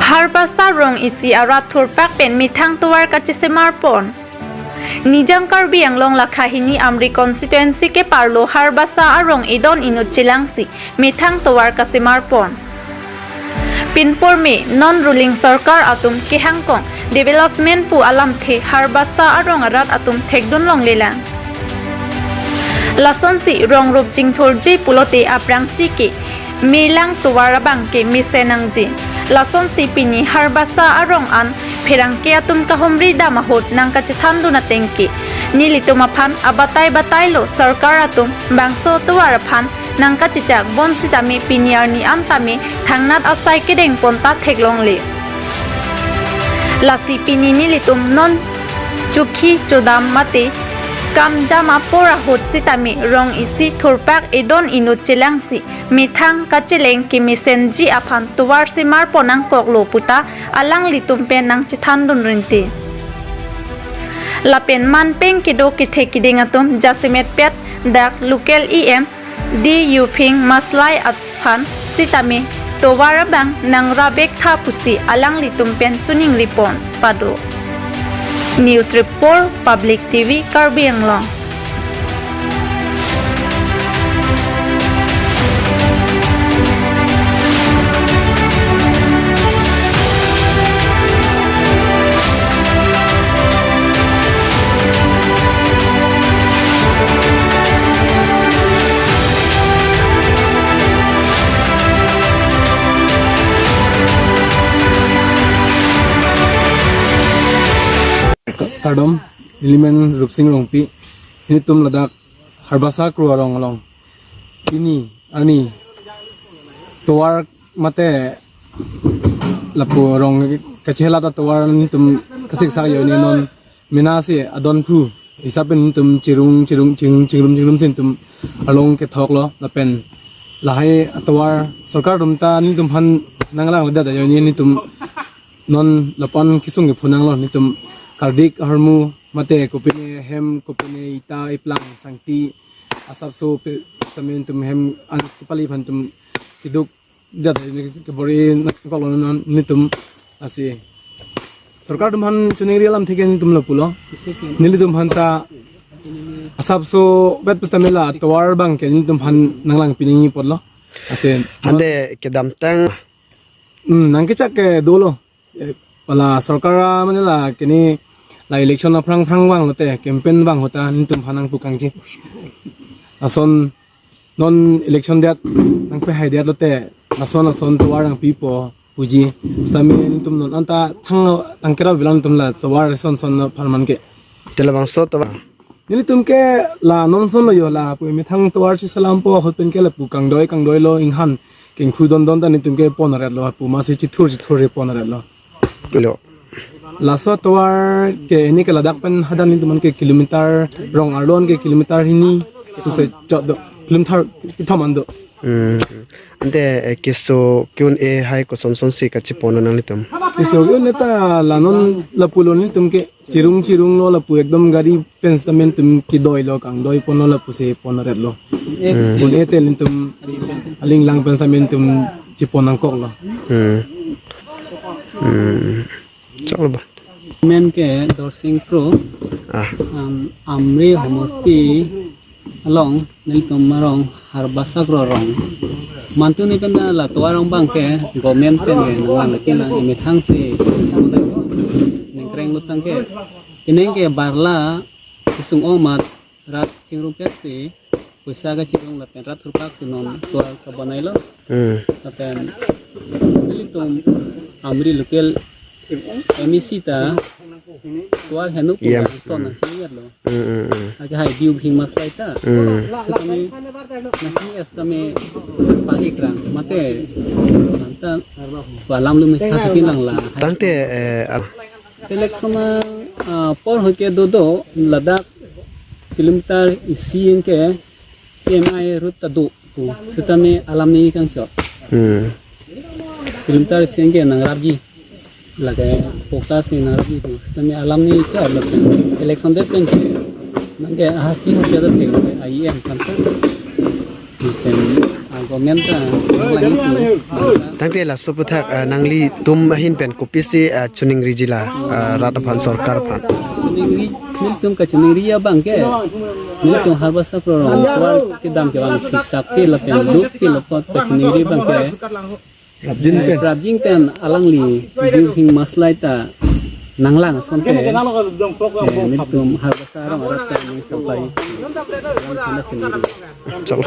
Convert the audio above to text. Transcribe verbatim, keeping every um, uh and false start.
Harbasa rong isi arat thurpak pen methang tovar kachesemar pon. Nijang Karbi Anglong lakha hini Amri constituency keparlo Harbasa arong edon inut chelangsi methang tovar kasemar pon. Pinpur me non ruling sorkar atum kehangkong development pu alamthe Harbasa arong arat atum thekdun longlelang. Lasonsi rong rup chingthurji pulote aphrangsi ke melang tovar abang ke mesen nangji. Lasonsi pini Harbasa arong an pherangke atum kahumri dam ahut nangkachethandun ateng ke nelitum aphan abatai batailo, sorkar atum bangso tovar aphan nangkachechak bonsitame pini arni an tame thangnat asai kedeng pon ta theklongle. Lasi pini nelitum non chukhi chodam mate kamjam apor ahut sitame rong isi thurpak edon inut chelangsi methang kacheleng kemesenji aphan tovar semar pon nangkoklo puta alanglitum pen nangchethandun rinte. Lapen manpeng kedo kethe keding atum jasemet pet dak local E M D Yuphing Maslai aphan sitame tovar abang nangrabek tha pusi alanglitum pen choningri pon pado. News Report, Public T V, Karbi Anglong. Kardom, nelimen Rupsing Rongpi, nelitum ladak Harbasa Kro arong along. Pini arni tovar mate lapu rong kachelat atovar nelitum kasiksak yo ni non mena si adon phu. Isap pen nelitum chirung, chirung, chirung, chingrum, chingrum si nelitum along kethoklo. Lapen lahai atovar sorkar atum ta nelitum aphan nanglangledet yo ni nelitum non lapu-an kesung kephu nanglo, nelitum kardik ahormu mate kopine hem, kopine ita, iplang, sangti, asapso pe, tame nelitum hem an kepali aphan nelitum keduk jat ini kebor-i nangkoklo non nelitum, lasi sorkar atum aphan choningri alamthe ke nelitum lapulo. Nelitum aphan ta asapso bet pusitame la tovar abang ke nelitum aphan nanglangpi nangji apotlo. Lasi ante kedamtang, hmm, nangkechak ke dolo. Eh, la sorkar, ah, mane la kini la election aphrang phrang vanglote, campaign vang ahut ta nelitum aphan nangpu kangji. Lason non election det nangpehai detlote, lason lason tovar nangpipo puji. Sitame nelitum non anta thang tangkera bilang nelitum la tovar son son apharman ke. Te labangso tovar nelitum ke la non son lo yo, lapu methang tovar cheselampo ahut pen ke lapu kangdoi kangdoilo, inghan kengkhu dondon ta nelitum ke ponretlo, lapu masi chithur chithur re ponretlo. Lo. Laso tovar ke ini ke ladak pen hadak nelitum an ke kilometer, rong arlo an ke kilometer hini sose chot do, kilometer kethom an do. Hmm. Ante, eh, keso ke-un-e hai koson son si kachepon nanglitum? Keso ke-un-e ta la non lapulo, nelitum ke chirung chirunglo, lapu ekdom gari pen sitame nelitum kedoilo, kangdoi ponlo, lapusi ponretlo. Hmm. Un-e te nelitum alinglang pen sitame nelitum chepon nangkoklo. Hmm. Hmm. Choklo ba. Men ke Dorsing Kro. Ah. Am-, Amri homosti along nelitum arong Harbasa Kro arong. Mantu ni pen la tovar arong abang ke government pen ke nanglang pinang, emethang si ningkreng lutang ke. Ineng ke barla kesung omat rat chingrum pet si poisa kachirung lapen rat thurpak si non tovar kabanailo. Hmm. Lapen nelitum Amri local M A C ta tovar henu pu, yam, ton, hmm, nangchingyatlo. Hmm, hmm, hmm. Ake hai Biu Bhing Maslai ta. Hmm. Sitame nangchingya sitame pagi krang mate anta alam lu mesa thakin lang la. Tangte, eh, ar- Election, ah, por ahut ke dodo ladak kilometer isi anke P M I road ta do pu. Sitame alam ni kangchot. Hmm. Kilometer isi anke nangrapji. Lake focus ni nangrapji pu. Sitame alam ni chot lapen election det pen ke nangke ahasi hasi ada thek I M kan sa. Lapen ago Menta, langit tu. Tangte laso aputhak, ah, nanglitum ahin pen kopisi, ah, chiningriji la, ah, rat aphan, sorkar aphan. Chiningri, nelitum kachiningri abang ke, nelitum Harbasa Kro Rong tovar kedam ke bang siksak te lapen luk te lapot kachiningri abang ke, Prabjin pen. Prabjin pen alangli Birhing Maslai ta nanglang asonte, eh, nelitum Harbasa Rong arat ta ning sampai. Chalo.